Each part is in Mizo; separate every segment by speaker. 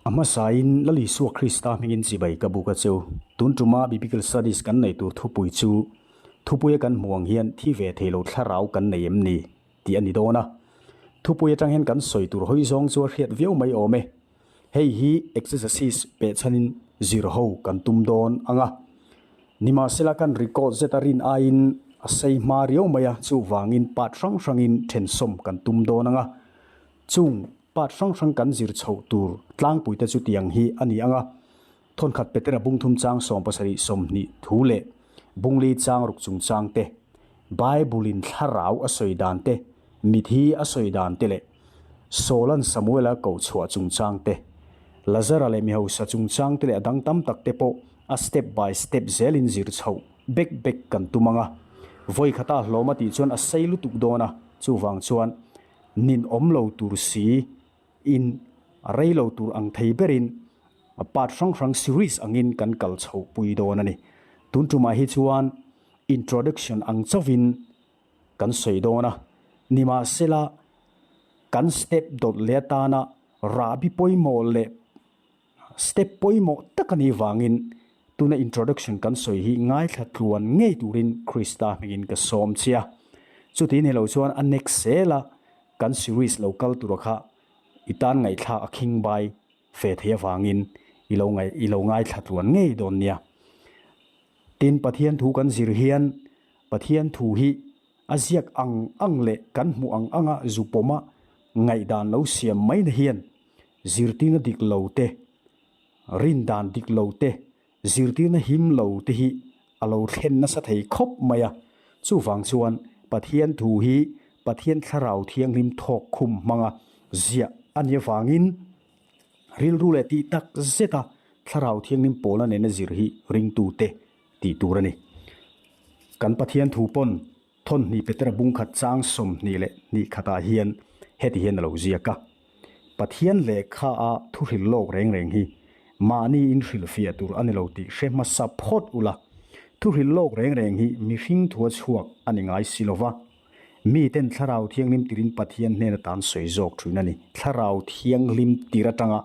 Speaker 1: A hmasain Lal Isua Krista hmingin chibai ka buk a cheu. Tun tuma Biblical Studies kan nei tur thupui chu Thupuia kan hmuh ang hian thi ve thei lo thlarau kan nei em ni? tih a ni dawn a. Thupui atang hian kan sawi tur hawi zawng chu a hriat viau mai awm e. Hei hi exegesis peh chhanin zir ho kan tum dawn ang a. Nimahsela kan record zet a rin aiin a sei hma riau mai a, chuvangin part hrang hrangin thensawm kan tum dawn ang a. Chung part hrang hrang kan zir chhoh tur tlangpuite chu tiang hi a ni ang a, Thawnkhat Petera bungthum chang 70 20 thu leh bungli chang ruk chungchang te, Bible-in thlarau a sawi dan te, mithi a sawi dan te leh Saul-a'n Samuel-a koh chhuah chungchang te, Lazara leh mihausa chungchang te leh a dang tam tak te pawh a step by step zelin zir chhoh bek bek kan tum ang a. Vawi khata hlawm a tih chuan a sei lutuk dawn a, chuvang chuan nin awm lo tur si in rei lo tur ang thei berin part hrang hrang series angin kan kal chhoh pui dawn a ni. Tun tumah hi chuan introduction ang chauhin kan sawi dawn a, nimahsela kan step dawt leh atana rahbi pawimawh leh step pawimawh tak a nih vangin tuna introduction kan sawi hi ngaithla tluan ngei turin Krista hmingin ka sawm che a. Chuti ni lo chuan a next zela kan series lo kal tura kha i tan ngaihthlak a khing bai fe thei avangin i lo ngaih i lo ngaithla tluan ngei dawn nia. Tin, Pathian thu kan zir hian Pathian thu hi a ziak ang ang leh kan hmuh ang anga zu pawma ngaihdan lo siam mai na hian zirtirna dik lo te, rindan dik lo te, zirtirna him lo te hi a lo thlen nasa thei khawp mai a. Chuvang chuan Pathian thu hi Pathian Thlarau Thianghlim thawk khum hmanga ziah a nih avangin rilru leh tih tak zeta Thlarau Thianghlim pawlna nena zir hi ringtute tih tur a ni. Kan Pathian thu pawn thawnhnih Petera bungkhat chang 20 leh hnih khatah hian heti hian a lo ziak a, Pathian lehkha a thu hrilh lawk reng reng hi mahni in hrilhfiah tur a ni lo tih hre hmasa phawt ula, thu hrilh lawk reng reng hi mihring thua chhuak a ni ngai si lova, miten Thlarau Thianghlim tirin Pathian hnen atan sawi zawk thin a ni. Thlarau Thianghlim tir atanga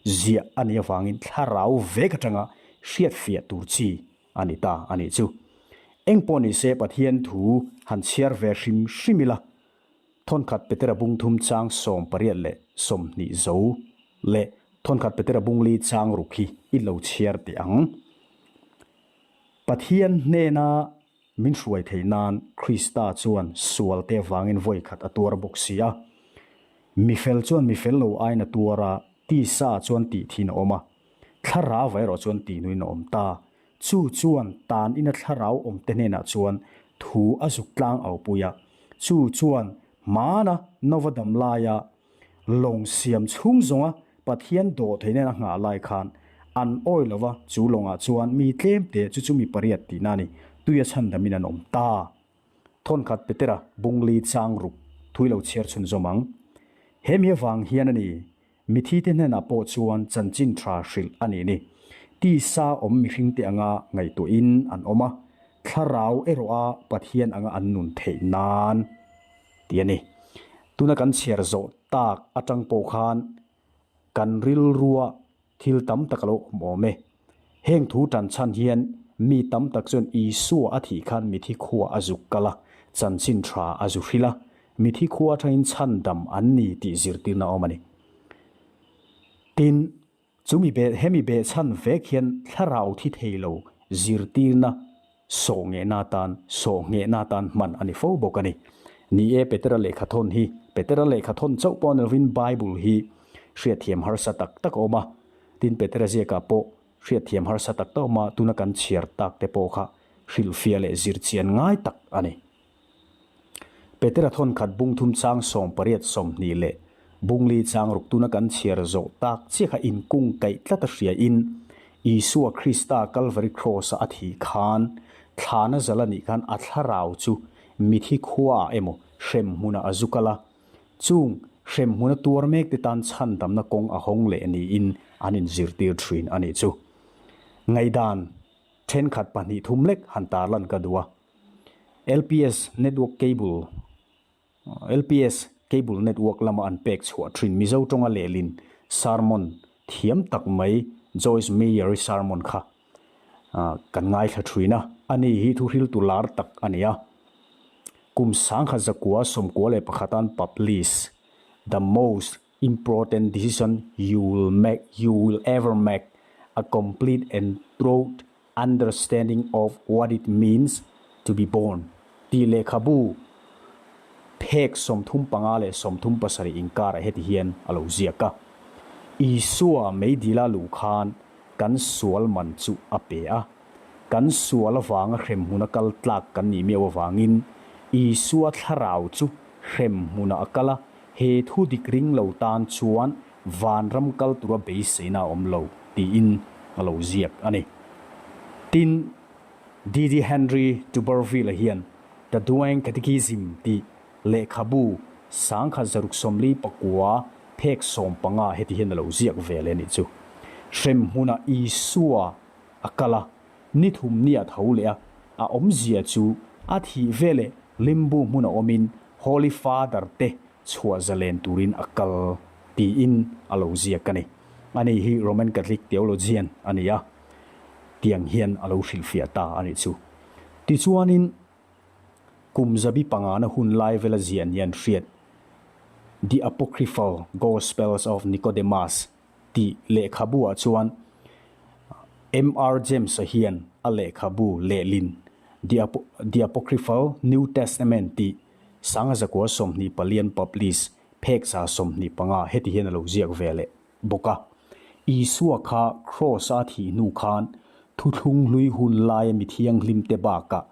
Speaker 1: ziah a nih avangin Thlarau vek atanga hriatfiah tur chi a ni ta a nih chu. Engpawh ni se Pathian thu han chhiar ve hrim hrim ila, Thawnkhat Petera bung thum chang 80 leh 20 zo leh Thawnkhat Petera bung li chang ruk hi i lo chhiar teh ang. Pathian hnena min hruai theih nan Krista chuan sualte avangin vawi khat a tuar bawk si a. Mifel chuan mifel lo aiin a tuar a, tisa chuan tih thin a awm a, thlarau erawh chuan tih nuin a awm ta. Chu chuan tan ina thlarau awmte hnenah chuan thu a zuk tlang au pui a, chu chuan hmana nova dam laia lawng siam chhung zawnga Pathian dawh theih nen a nghah lai khan an awi lo va, chu lawngah chuan mi tlem te chu chu mi pariat tihna a ni, tuia chhandamin an awm ta. Thawnkhat Petera bungli chang ruk thui lo chhiar chhunzawm ang. He mi avang hian a ni, Mithite hnenah pawh chuan chanchin tha hrilh a nih ni. Tisa awm mihringte anga ngaihtuahin an awm a, thlarau erawh a Pathian anga an nun theih nan tih a ni. Tuna kan chhiar zawh tak atang pawh khan kan rilrua thil tam tak a lo awm awm e. Heng thu tan chhan hian mi tam tak chuan Isua a thih khan mithi khua a zuk kal a, chanchin tha a zu hrilh a, mithi khua atangin chhandam an ni tih zirtirna a awm a ni. Tin, chumi beh hemi behchhan vek hian thlarau thi thei lo zirtirna Sawh nghehna atan, sawh nghehna atan hman a ni fo bawk a ni. Ni e, Petera lehkhathawn hi, Petera lehkhathawn chauh pawh ni lovin Bible hi hriatthiam harsa tak tak a awm a. Tin, Petera ziakah pawh hriatthiam harsa tak tak a awm a, tuna kan chhiar tak te pawh kha hrilhfiah leh zirchian ngai tak a ni. Petera thawnkhat bung thum chang 80 20 leh bungli chang ruk tuna kan chhiar zawh tak chiah kha inkung kaih tlat a hria in Isua Krista Kalvari Kraws-a a thih khan thlana zal a nih khan a thlarau chu mithi khuaah emaw hremhmunah a zu kal a, chung hremhmuna tuar mek te tan chhandamna kawng a hawng leh niin an inzirtir thin a nih chu. Ngaihdan thenkhat pahnih thum lek han tarlan ka duh a. LPS Network Cable LPS Cable Network lama an pek chhuah thin Mizo tawnga lehlin sermon thiam tak mai Joyce Meyer-i sermon kha kan ngaithla thin a, ani hi thuhriltu lar tak a ni a. Kum 1991 an publish The Most Important Decision You Will Make You Will Ever Make, A Complete and Thorough Understanding of What It Means to Be Born tih lehkhabu phek 35 leh 37 inkarah heti hian a lo ziak a. Isua meidila luh khan kan sual man chu a pe a. Kan sual avanga hremhmuna kal tlak kan nih miau avangin Isua thlarau chu hremhmunah a kal a, he thu dik ring lo tan chuan vanram kal tura beiseina a awm lo tiin a lo ziak a ni. Tin, DD Henry Tuberville-a hian The Douay Catechism tih lehkhabu 1649 phek 15 heti hian a lo ziak ve leh a nih chu. Hremhmunah Isua a kal a, ni thum ni a tho leh a, a awmzia chu a thih veleh limbu hmun a awmin Holy Father te chhuah zalen turin a kal tiin a lo ziak a ni. Ani hi Roman Catholic theologian a ni a, tiang hian a lo hrilhfiah ta a nih chu. Tichuanin kum zabi pangana hun lai vela ziah ni an hriat The Apocryphal Gospels of Nicodemus tih lehkhabu ah chuan MR James-a hian a lehkhabu lehlin The Apocryphal New Testament tih 1924 publish phek 25 heti hian a lo ziak ve leh bawk a. Isua kha Kraws-a a thih hnu khan thuthlung hlui hun laia mi thianghlim te bakah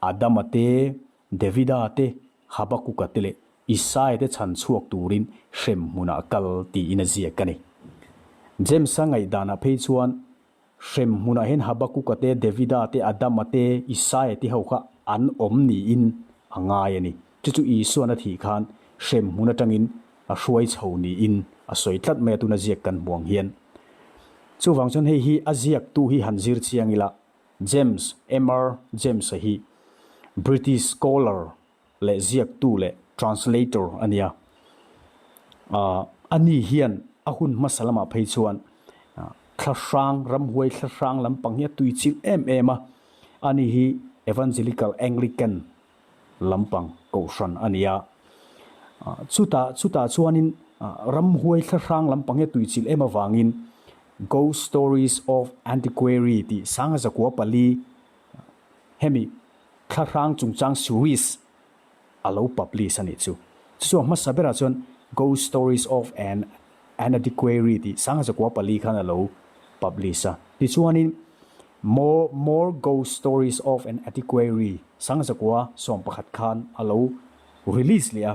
Speaker 1: Adama te, Davida te, Habakuka te leh Isaia te chhan chhuak turin hrem hmunah a kal tiin a ziak a ni. James-a ngaihdanah phei chuan hrem hmunah hian Habakuka te, Davida te, Adama te, Isaia te ho kha an awm niin a ngai a ni. Chu chu Isuan a thih khan hrem hmun atangin a hruai chho niin a sawi tlat mai a tuna ziak kan hmu ang hian. Chuvang chuan hei hi a ziaktu hi han zir chiang ila James MR James-a hi British scholar leh ziaktu leh translator a nia. Ani hian a hun hmasa lamah phei chuan thlahrang, ramhuai thlahrang lampang hi a tuichilh em em a. Ani hi Evangelical Anglican lampang kohhran a ni a. Chutah chutah chuanin ramhuai thlahrang lampang hi a tuichilh em avangin Ghost Stories of Antiquary tih 1904 hemi thlahrang chungchang series a lo publish a nih chu. Chu chu a hmasa berah chuan Ghost Stories of an Antiquary tih 1904 khan a lo publish a. Tichuanin More More Ghost Stories of an Antiquary 1911 khan a lo release leh a.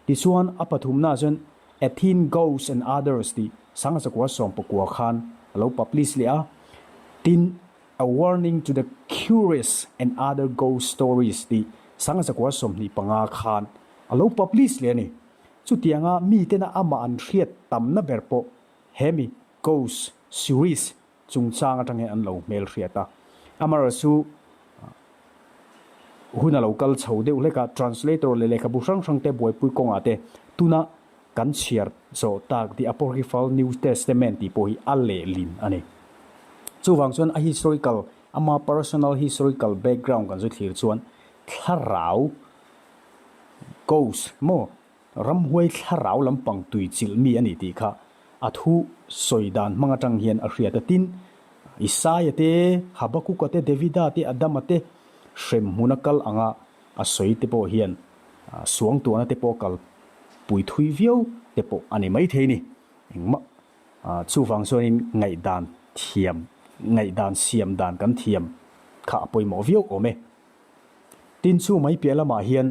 Speaker 1: Tichuan a pathumnaah chuan Athene Ghosts and Others tih 1919 khan a lo publish leh a. Tin, A Warning to the Curious and Other Ghost Stories tih 1925 khan a lo publish leh a ni. Chutianga mitena amah an hriat tamna ber pawh hemi ghost series chungchang atang hian an lo hmel hriat a. Amaherawhchu chu hun a lo kal chho deuh hlek a, translator leh lehkhabu hrang hrang te buaipui kawngah te tuna kan chhiar zawh tak The Apocryphal New Testament tih pawh hi a lehlin a ni. Chuvang chuan a historical, ama personal historical background kan zu thlir chuan thlarau, ghost, maw Ramhuai thlarau lampang tui chilh mi a ni tih kha a thu sawi dan hmang atang hian a hriat a. Tin, Isaia te, Habakuka te, Davida te, Adama te hrem hmuna kal anga a sawi te pawh hian suangtuahna te pawh kal pui thui viau te pawh a ni maithei ni. Engmah chuvang chuanin ngaihdan thiam, ngaihdan siam dan kan thiam kha a pawimawh viau awm e. Tin, chu mai piah lamah hian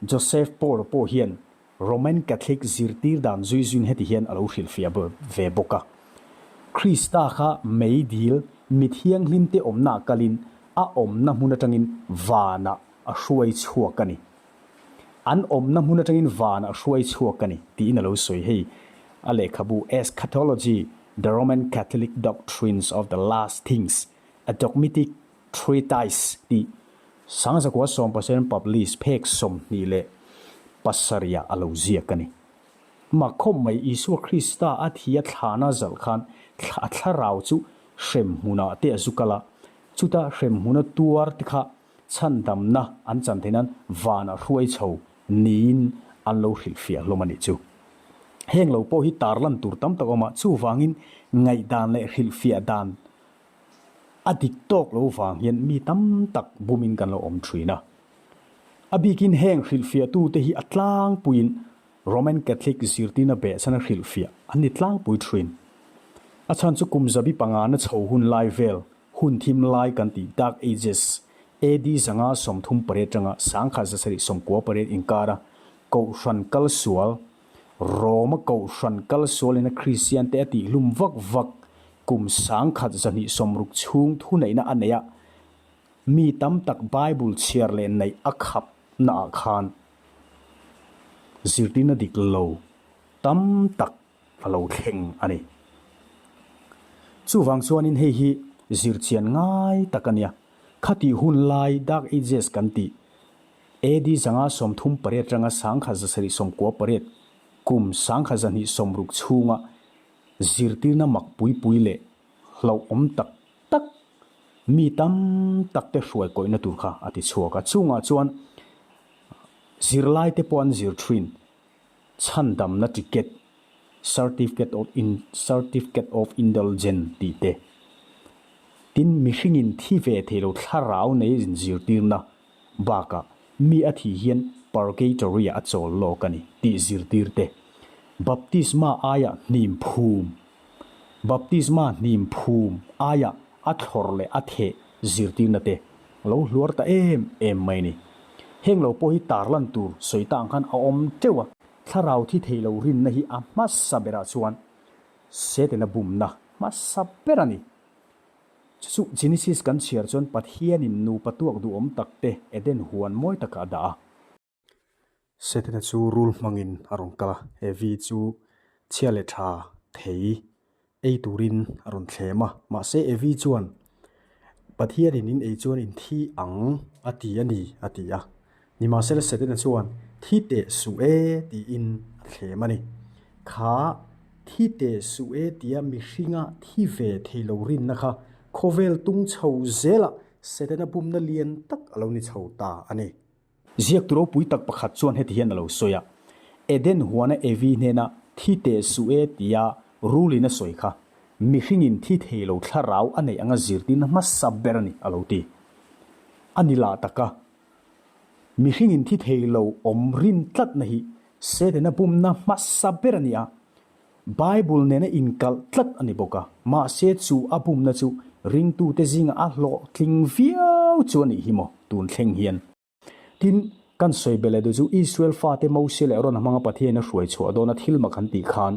Speaker 1: Joseph Paul pawh hian Roman Catholic zirtir dan zui zuiin heti hian a lo hrilhfiah ve bawk a, Krista kha meidil mi thianghlimte awmnaah kalin a awmna hmun atangin vanah a hruai chhuak a ni. An awmna hmun atangin vanah a hruai chhuak a ni, tiin a lo sawi. Hei a lehkhabu Eschatology, The Roman Catholic Doctrines of the Last Things, A Dogmatic Treatise tih 1910 publish phek 27 a lo ziak a ni. Mah khawp mai Isua Krista a thi a thlana zalh khan A thlarau chu hremhmunah te a zu kal a, chuta hremhmuna tuar te kha chhandamna an chan theih nan vanah hruai chho niin an lo hrilhfiah hlawm a nih chu. Heng lo pawh hi tarlan tur tam tak a awm a, chuvangin ngaihdan leh hrilhfiah dan a dik tawk lo vang hian mi tam tak bumin kan lo awm thin a. A bikin heng hrilhfiahtute hi a tlangpuiin Roman Catholic zirtirna behchhana hrilhfiah an ni tlangpui thin. A chhan chu kum zabi pangana chho hun lai vel, hun thim lai kan tih Dark Ages, AD 538 atanga 1798 inkara Kohhran kalsual, Roma Kohhran kalsualin a Kristiante a tihhlum vak vak kum 1260 chhung thuneihna a neih a, mi tam tak Bible chhiar leh neih a khapnaah khan Zirtirna dik lo tam tak a lo thleng a ni. Chuvang chuanin hei hi zirchian ngai tak a nia. Khatih hun lai Dark Ages kan tih, AD 538 atanga 1798 kum 1260 chhunga zirtirna mak pui pui leh hlauhawm tak tak mi tam tak te hruai kawihna tur kha a ti chhuak a. Chungah chuan Zirlaite pawh an zir thin. Chhandamna ticket, Certificate of Certificate of Indulgence tih te. Tin, mihringin thi ve thei lo thlarau nei inzirtirna bakah mi a thih hian Purgatory-ah a chawl lawk a ni tih zirtir te. Baptisma aiah hnim phum Baptisma hnim phum aiah a thlawr leh a theh zirtirna te a lo hluar ta em em mai a ni. Heng lo pawh hi tarlan tur sawi ta ang khan a awm teuh a. Thlarau thi thei lo rinna hi a hmasa berah chuan Setana bumna hmasa ber a ni. Chu chu Genesis kan chhiar chuan Pathianin nupa tuak duhawm tak te Eden huan mawi takah a dah a. Setana chu rul hmangin a rawn kal a, Evi chu chhia leh tha thei ei turin a rawn thlem a. Mahse Evi chuan, Pathianin in ei chuan in thi ang a ti a ni, a ti a. Nimahsela Setana chuan, Thi teh suh e tiin a thlem a ni. Kha thi teh suh e tia mihringa thi ve thei lo rinna kha khawvel tung chho zelah Setana bumna lian tak a lo ni chho ta a ni. Ziaktu ropui tak pakhat chuan heti hian a lo sawi a, Eden huana Evi hnena thi teh suh e tia rulin a sawi kha, mihringin thi thei lo thlarau a neih anga zirtirna hmasa ber a ni, a lo ti. A ni lah taka, mihringin thi thei lo awm rin tlatna hi Setana bumna hmasa ber a ni a, Bible nena inkalh tlat a ni bawk a, mahse chu a bumna chu ringtute zinga a hlawhtling viau chu a nih hi maw tun thleng hian. Tin, kan sawi belh leh duh chu Israel fate Mose leh Aaron hmanga Pathianin a hruai chhuah dawna thil mak an tih khan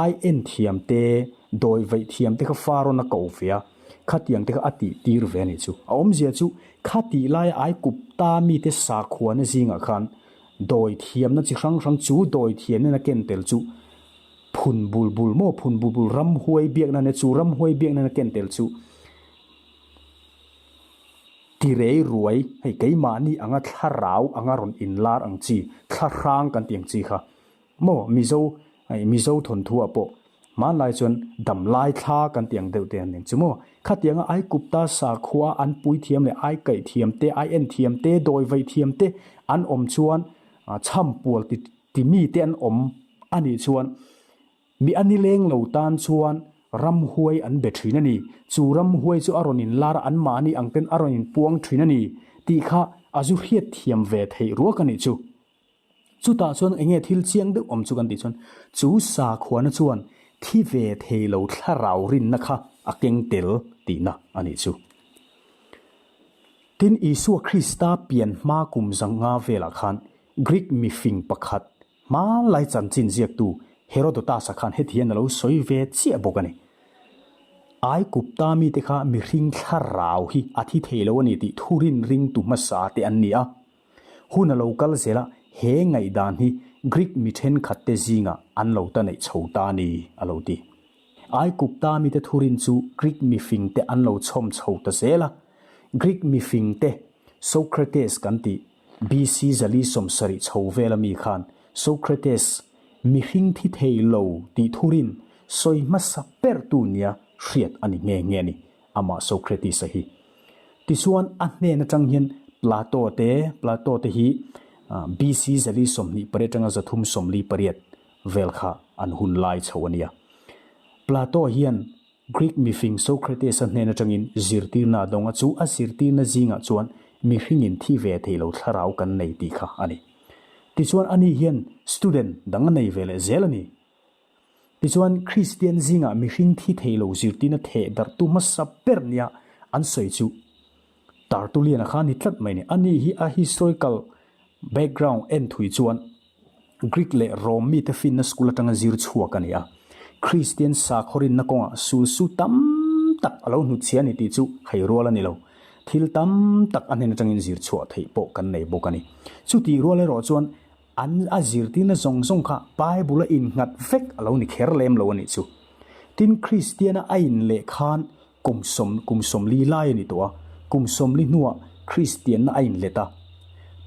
Speaker 1: ai en thiam te, dawi vaih thiam te kha Pharaoh-a ko ve a, khatiang te kha a tih tir ve a nih chu. A awmzia chu khatih laia Aigupta mite sakhuana zingah khan Dawi thiamna chi hrang hrang chu dawi thiamna ken tel chu phun bul bul maw phun bul bul ramhuai biakna nia chu ramhuai biakna ken tel chu tirei ruai hei keimahni anga thlarau anga rawn inlar ang chi thlahrang kan tih ang chi kha maw mizo Hei Mizo thawnthu ah pawh hmanlai chuan damlai thla kan tih ang deuh te an ning chu maw? Khatianga Aikupta sakhua an puithiam leh aikaih thiam te, aien thiam te, dawivaih thiam te an awm chuan chhampual ti ti mi te an awm a nih chuan mi a nileng lo tan chuan ramhuai an be thin a ni. Chu ramhuai chu a rawn inlar a, anmahni ang ten a rawn inpuang thin a ni tih kha a zu hriat thiam ve theih ruak a nih chu. Chutah chuan eng nge thil chiang deuh awm chu kan tih chuan chu sakhuana chuan thi ve thei lo thlarau rinna kha a keng tel tihna a nih chu. Tin, Isua Krista pian hma kum zanga velah khan Greek mifing pakhat hmanlai chanchin ziaktu Herodotus-a khan heti hian a lo sawi ve chiah bawk a ni. Aigupta mite kha mihring thlarau hi a thi thei lo a ni tih thurin ringtu hmasa te an ni a. Hun a lo kal zel a, he ngaihdan hi Greek mi thenkhatte zingah an lo ta neih chho ta a ni, a lo ti. Aigupta mite thurin chu Greek mifingte an lo chhawm chho ta zel a. Greek mifingte, Socrates kan tih, BC 470 chho vela mi khan Socrates, mihring thi thei lo tih thurin. sawi hmasa bertu nia hriat a ni nghe nghe a ni, amah Socrates-a hi. Tichuan, a hnen atang hian Plato te, Plato te hi BC 428 atanga 348 vel kha an hun lai chho a nia. Plato hian Greek mifing Socrates-a hnen atangin zirtirna a dawng a, chu a zirtirna zingah chuan mihringin thi ve thei lo thlarau kan nei tih kha a ni. Tichuan ani hian student dang a nei ve leh zel a ni. Tichuan Kristian zingah mihring thi thei lo zirtirna theh darhtu hmasa ber nia an sawi chu Tertullian-a kha a ni tlat mai a ni. Ani hi a historical background en thui chuan Greek leh Rom mite finna school atanga zir chhuak a ni a. Kristian sakhaw rinna kawngah sulsu tam tak a lo hnutchhia a ni tih chu hei rual a ni lo. Thil tam tak a hnen atangin zir chhuah theih pawh kan nei bawk a ni. Chutih rual erawh chuan an a zirtirna zawng zawng kha Bible a innghat vek a lo ni kher lem lo a nih chu. Tin, Kristiana a inleh khan Kum sawm, kum 40 lai a ni tawh a, kum 40 hnuah Kristianna a inlet a.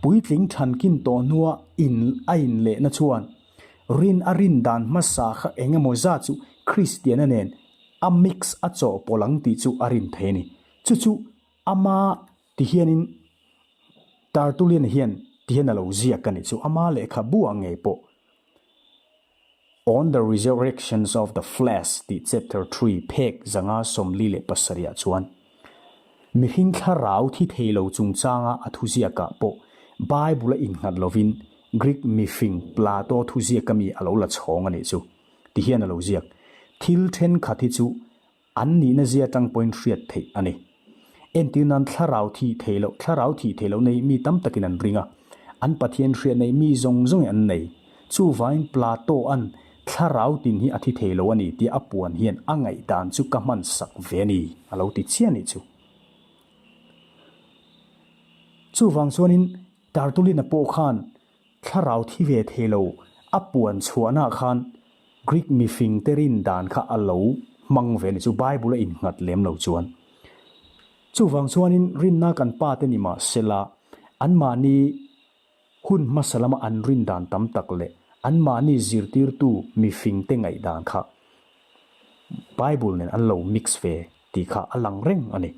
Speaker 1: Puitling thankin tawh hnua in a inlehna chuan rin a rin dan hmasa kha eng emaw zat chu Kristianna nen a mix a chawhpawlh ang tih chu a rin thei a ni. Chu chu ama ti hianin Tertullian hian ti hian a lo ziak a ni chu ama lehkhabu ah ngei pawh On the Resurrections of the Flesh tih chapter 3 phek 547 ah chuan, Mihring thlarau thi thei lo chungchanga a thuziakah pawh Bible a innghat lovin Greek mifing Plato thuziaka mi a lo la chhawng a nih chu, ti hian a lo ziak. Thil thenkhat hi chu An nihna zia atang pawhin hriat theih a ni. Entir nan thlarau thih theih loh, thlarau thih theih loh nei mi tam takin an ring a. An Pathian hriat neih mi zawng zawngin an nei. Chuvangin Plato-a'n thlarau tin hi a thi thei lo a ni tia a puan hian a ngaihdan chu ka hman sak ve a ni, a lo ti chiah a nih chu. Chuvang chuanin Tertullian-a pawh khan Thlarau thi ve thei lo a puan chhuahnaah khan Greek mifingte rin dan kha a lo hmang ve a ni chu Bible a innghat lem lo chuan. Chuvang chuanin rinna kan pa te ni mah sela anmahni hun hmasa lama an rin dan tam tak leh anmahni zirtirtu mifingte ngaihdan kha Bible nen an lo mix ve tih kha a lang reng a ni.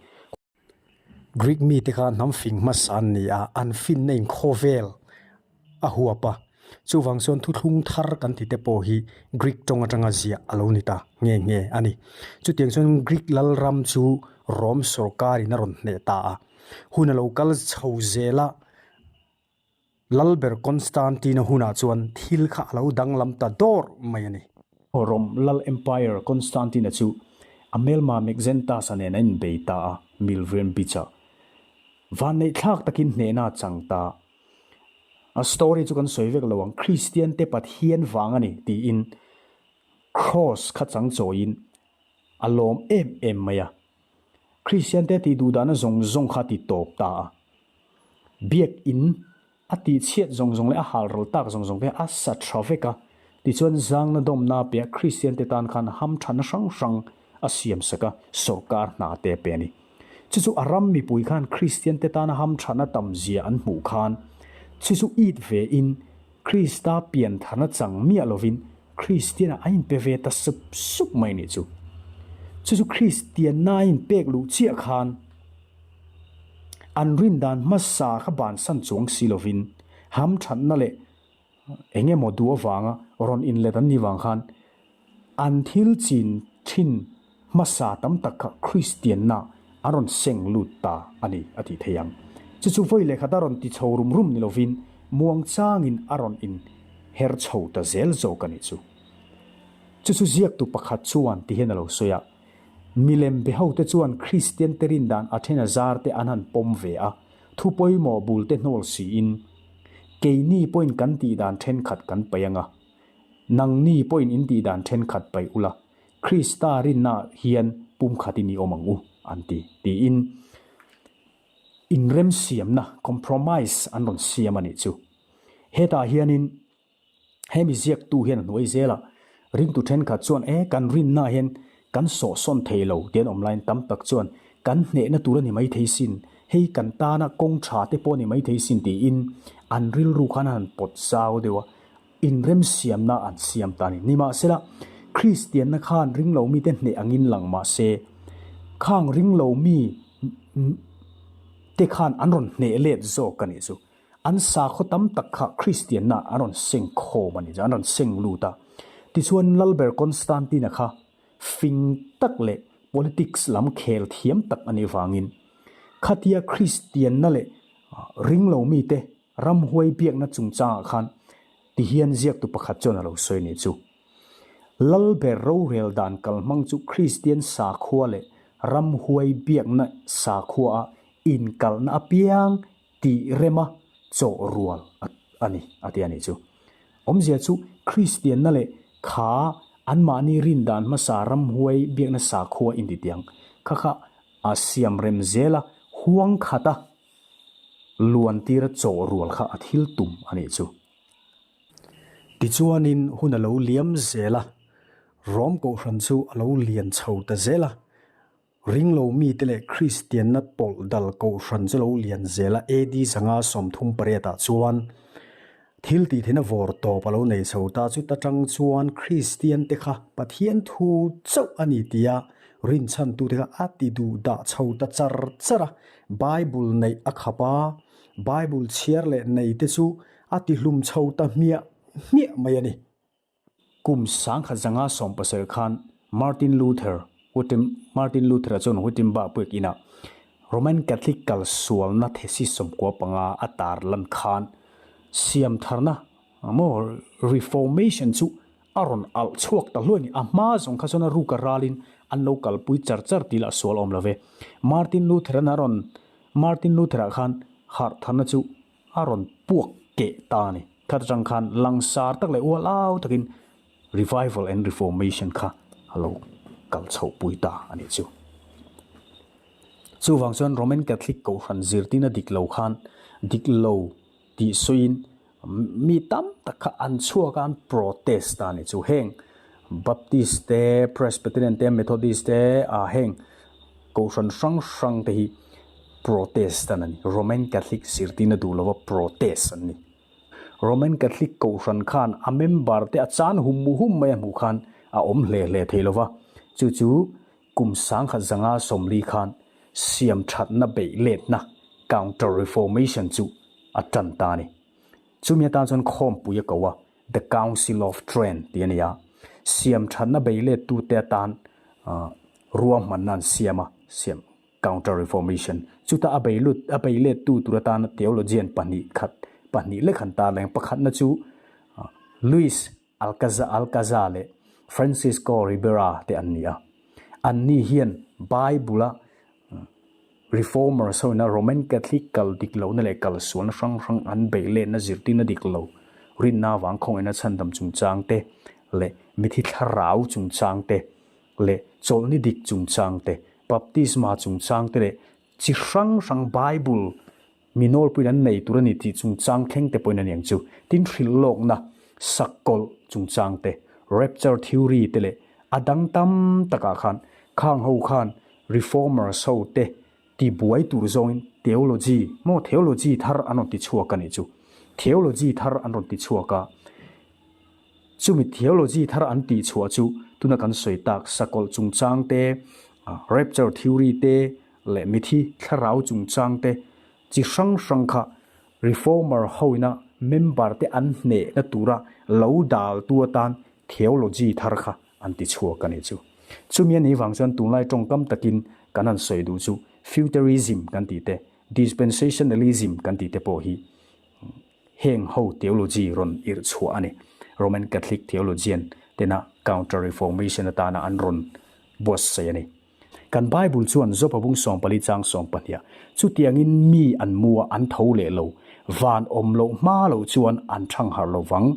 Speaker 1: Greek mite kha hnam fing hmasa an ni a, an finna in khawvel a huap a. Chuvang chuan thuthlung thar kan ti te pawh hi Greek tawng atanga ziah a lo ni ta nghe nghe a ni. Chutiang chuan Greek lalram chu Rome sawrkarin a rawn hneh ta a, hun a lo kal chho zel a. Lalber Constantine-a hunah chuan thil kha a lo danglam ta dawr mai a ni. Rom Lal Empire Constantine-a chu a hmelma Maxentus-a nen a inbei ta a, Milvian Beach-ah. Vanneihthlak takin hnehna a chang ta. A story chu kan sawi vek lo ang, Kristiante Pathian vang a ni tiin Cross kha chang chawiin a lawm em em mai a. Kristiante tih duhdahna zawng zawng kha a ti tawp ta a. Biak in a tih chhiat zawng zawng leh a hal ral tak zawng zawng te a sa tha vek a. Tichuan zangna dawmna a pe a, Kristiante tan khan hamthanna hrang hrang a siam sak a, sawrkar hna te a pe a ni. Chu chu a ram mipui khan Kristiante tana hamthanna tam zia an hmuh khan chu chu it ve in Krista piantharna chang miah lovin Kristianah a inpe ve ta sup sup mai nih chu. Chu chu Kristianna a inpek luh chiah khan an rin dan hmasa kha bansan chuang si lovin hamthatna leh eng emaw duh avanga rawn inlet an nih vang khan an thil chin thin hmasa tam tak kha Kristianna an rawn seng lut ta a ni a tih theih ang. Chu chu vawi leh khat a rawn ti chho rum rum ni lovin muangchangin a rawn in her chho ta zel zawk a nih chu. Chu chu ziaktu pakhat chuan ti hian a lo sawi a, Milem be hote chuan Kristiante rin dan a then a zar te an han pawm ve a, thu pawimawh bul te hnawl siin, Keini pawhin kan tih dan thenkhat kan paih ang a, nangni pawhin in tih dan thenkhat paih ula, Krista rinna hian pumkhatin i awm ang u, an ti, tiin inremsiamna, compromise, an rawn siam a nih chu. Hetah hianin hemi ziaktu hian a hnuai zelah ringtu thenkhat chuan e kan rinna hian kan sawhsawn thei lo tih an awm laiin tam tak chuan kan hnehna tur a ni maithei sin, hei kan tana kawng tha te pawh a ni maithei sin tiin an rilru khan a han pawt zau deuh a. Inremsiamna an siam ta a ni. Nimahsela, Kristianna khan ringlo mite hneh angin lang mah se, khang ringlo mi te khan an rawn hneh let zawk a nih chu. An sakhaw tam tak kha Kristianna an rawn seng khawm a nih chu, an rawn seng lut a. Tichuan Lalber Constantine-a kha fing tak leh politics lam khel thiam tak a nih vangin khatia Kristianna leh ringlo mite ramhuai biakna chungchangah khan tihian ziaktu pakhat chuan a lo sawi a nih chu. Lalber rorel dan kalhmang chu Kristian sakhua leh ramhuai biakna sakhuaa inkalhna apiang tih rema chawh rual a ni a ti a nih chu. Awmzia chu Kristianna leh kha anmahni rin dan hmasa ramhuai biakna sakhua inti tiang kha kha a siam rem zel a, huang khata luan tira chawh rual kha a thil tum a nih chu. Tichuanin hun a lo liam zel a, Rom Kohhran chu a lo lian chho ta zel a, Ringlo mite leh Kristianna pawlh dal kohhran chu lo lian zel a, AD 538 ah chuan thil tih theihna vawr tawp a lo nei chho ta. Chuta tang chuan Kristiante kha Pathian thu chauh a ni tia rinchhantute kha a ti duh dah chho ta char char a. Bible neih a khap a, Bible chhiar leh neite chu a ti hlum chho ta hmiah hmiah mai a ni. Kum 1917 khan Martin Luther, Martin Luther-a chuan Wittenberg puik inah Roman Catholic kal sualna thesis 95 a tar lan khan siamtharna maw Reformation chu a rawn alh chhuak ta hluai a ni. A hma zawng kha chuan a ruka ralin an lo kalpui char char tih lah sual awm lo ve. Martin Luther-an a rawn Martin Luther-ah khan harhtharna chu a rawn puak keh ta a ni. Khat atang khan langsar tak leh ual au takin Revival and Reformation kha a lo kal chhoh pui ta a nih chu. Chuvang chuan Roman Catholic Kohhran zirtirna dik lo khan dik lo tih sawiin mi tam tak kha an chhuak a, an protest ta a nih chu. Heng Baptist te, Presbyterian te, Methodist te, ah heng Kohhran hrang hrang te hi Protestant a ni. Roman Catholic zirtirna duh lova Protest an ni. Roman Catholic Kohhran khan a member te a chan hum hum mai a hmuh khan a awm hle hle thei lova, chu chu kum 1940 khan siam thatna beih letna, Counter Reformation, chu a tan ta a ni. Chumi atan chuan khawmpui a ko a, The Council of Trent tih a ni a, siam thatna bei lettute atan ruahmanna an siam a, siam Counter Reformation. Chuta a bei lut a bei lettu tur atana theologian pahnih khat pahnih lek han tar leng. Pakhatna chu Luis Alcaza Alcaza leh Francisco Ribera te an ni a. Anni hian Bible-a Reformers ho ina Roman Catholic kal dik lohna leh kal sualna hrang hrang an beih letna zirtirna dik lo, rinna avang khawngaihna chhandam chungchang te leh mithi thlarau chungchang te leh chawlhni dik chungchang te, baptisma chungchang te leh chi hrang hrang Bible Mi nawlpuiin an nei tur a ni tih chungchang thleng te pawhin a ni ang chu. Tin hrilh lawkna, sakkawlh chungchang te, rapture theory te leh a dang tam takah khan khang ho khan reformers ho te ti buai tur zawngin theology maw theology thar an rawn ti chhuak a nih chu. Theology thar an rawn ti chhuak a. Chumi theology thar an tih chhuah chu tuna kan sawi tak sakawlh chungchang te, rapture theory te leh mithi thlarau chungchang te chi hrang hrang kha reformer hoina member te an hnehna tura lo dal tu atan theology thar kha an ti chhuak a nih chu. Chumi a nih vang chuan tunlai tawngkam takin kan han sawi duh chu futurism kan tih te, dispensationalism kan tih te pawh hi Heng ho theology rawn irh chhuah a ni. Roman Catholic theologian tena Counter-Reformation atana an rawn buatsaih a ni. Kan Bible chuan Job-a bung 14 chang 12 ah, Chutiangin mi an mu a, an tho leh lo, van awm loh hma loh chuan an thang harh lo vang,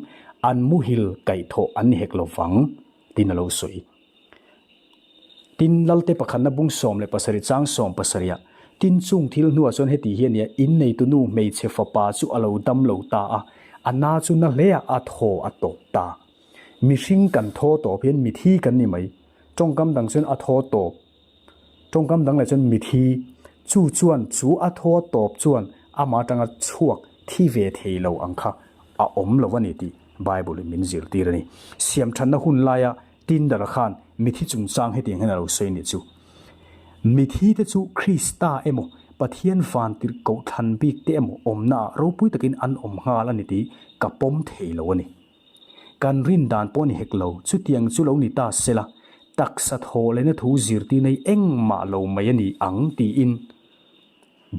Speaker 1: an muhil kaihthawh an ni hek lo vang, tiin a lo sawi. Tin, Lalte pakhatna bung 17 chang 70 ah, Tin, chung thil hnuah chuan heti hi a nia, Inneitu nu hmeichhe fapa chu a lo dam lo ta a, a na chu na hle a, a thaw a tawp ta. Mihring kan thaw tawp hian mithi kan ni mai. Tawngkam dang chuan a thaw tawp. Tawngkam dang leh chuan mithi. Chu chuan chu a thaw a tawp chuan amah atanga chhuak thi ve thei lo ang kha a awm lo a ni tih Bible in min zirtir a ni. Siamthatna hun laia. Tyndale khan mithi chungchang hetiang hian a lo sawi nih chu. Mithi te chu Krista emaw, Pathian vantirhkoh thlan bik te emaw awmnaah ropui takin an awm nghal a ni tih ka pawm thei lo a ni. Kan rin dan pawh ni hek lo, chutiang chu lo ni ta sela, taksa thawh lehna thu zirtir nei engmah lo mai a ni ang tiin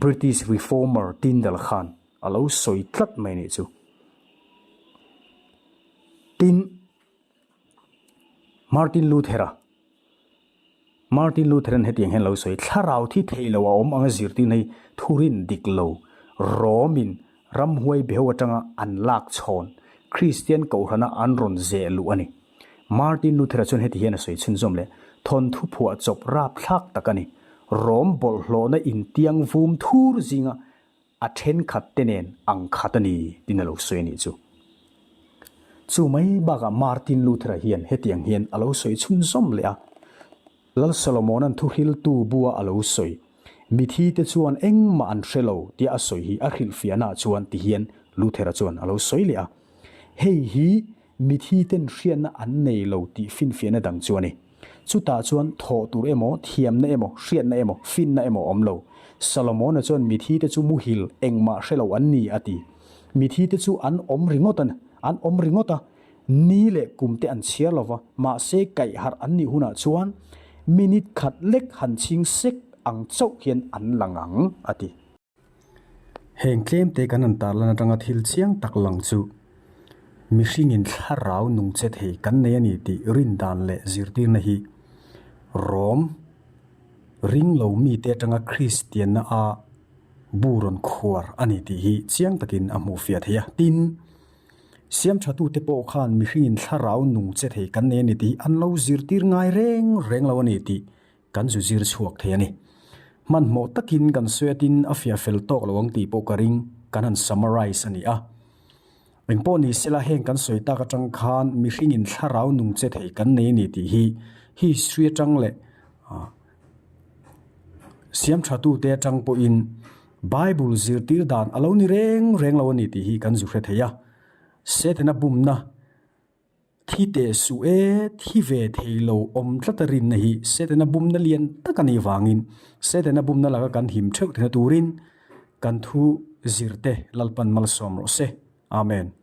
Speaker 1: British Reformer Tyndale khan a lo sawi tlat mai nih chu. Tin, Martin Luther-a, Martin Luther-a'n hetiang hian a lo sawi, Thlarau thi thei lo a awm anga zirtirna hi thurin dik lo, Rom-in ramhuai beho atanga an lak chhawn, Kristian kohhrana an rawn zeh luh a ni. Martin Luther-a chuan heti hian a sawi chhunzawm leh, Thawnthu phuah chawp rapthlak tak a ni. Rom bawlhhlawhna intiang vum thur zinga A thenkhat te nen ang khat a ni tiin a lo sawi a nih chu. Chu mai bakah Martin Luther-a hian hetiang hian a lo sawi chhunzawm leh a, Lal Solomona'n thuhriltu bua a lo sawi, Mithi te chuan engmah an hre lo tia a sawi hi a hrilhfiahnaah chuan ti hian Luther-a chuan a lo sawi leh a. Hei hi Mithi ten hriatna an nei lo tih finfiahna dang chu a ni. Chutah chuan thawh tur emaw, thiamna emaw, hriatna emaw, finna emaw awm lo. Solomona chuan mithi te chu muhil engmah hre lo an ni a ti. Mithi te chu an awm ringawt a, an awm ringawt a, ni leh kum te an chhiar lo va, mahse kaihharh an nih hunah chuan minute khat lek han chhing sek ang chauh hian an lang ang a ti. Heng tlemte kan han tarlan atanga thil chiang tak lang chu mihringin thlarau nung che thei kan nei a ni tih rin dan leh zirtirna hi Rom ring lo mite atanga Kristianna a bu rawn khuar a ni tih hi chiang takin a hmuh fiah thei a. Tin, siamthatute pawh khan mihringin thlarau nung che thei kan nei a ni tih hi an lo zirtir ngai reng reng lo a ni tih Kan zu zir chhuak thei a ni. Hmanhmawh takin kan sawiatin a fiah fel tawk lo ang tih pawh ka ring, kan han summarize a ni a. Engpawh ni sela heng kan sawi tak atang khan mihringin thlarau nung che thei kan nei a ni tih hi history atang leh siam tha tute atang pawhin Bible zirtir dan a lo ni reng reng lo a ni tih hi kan zu hre thei a. Setana bumna Thi teh suh e, thi ve thei lo awm tlat a rinna hi Setana bumna lian tak a nih vangin Setana bumna laka kan him theuh theihna turin kan thu zirte Lalpan malsawm rawh se. Amen.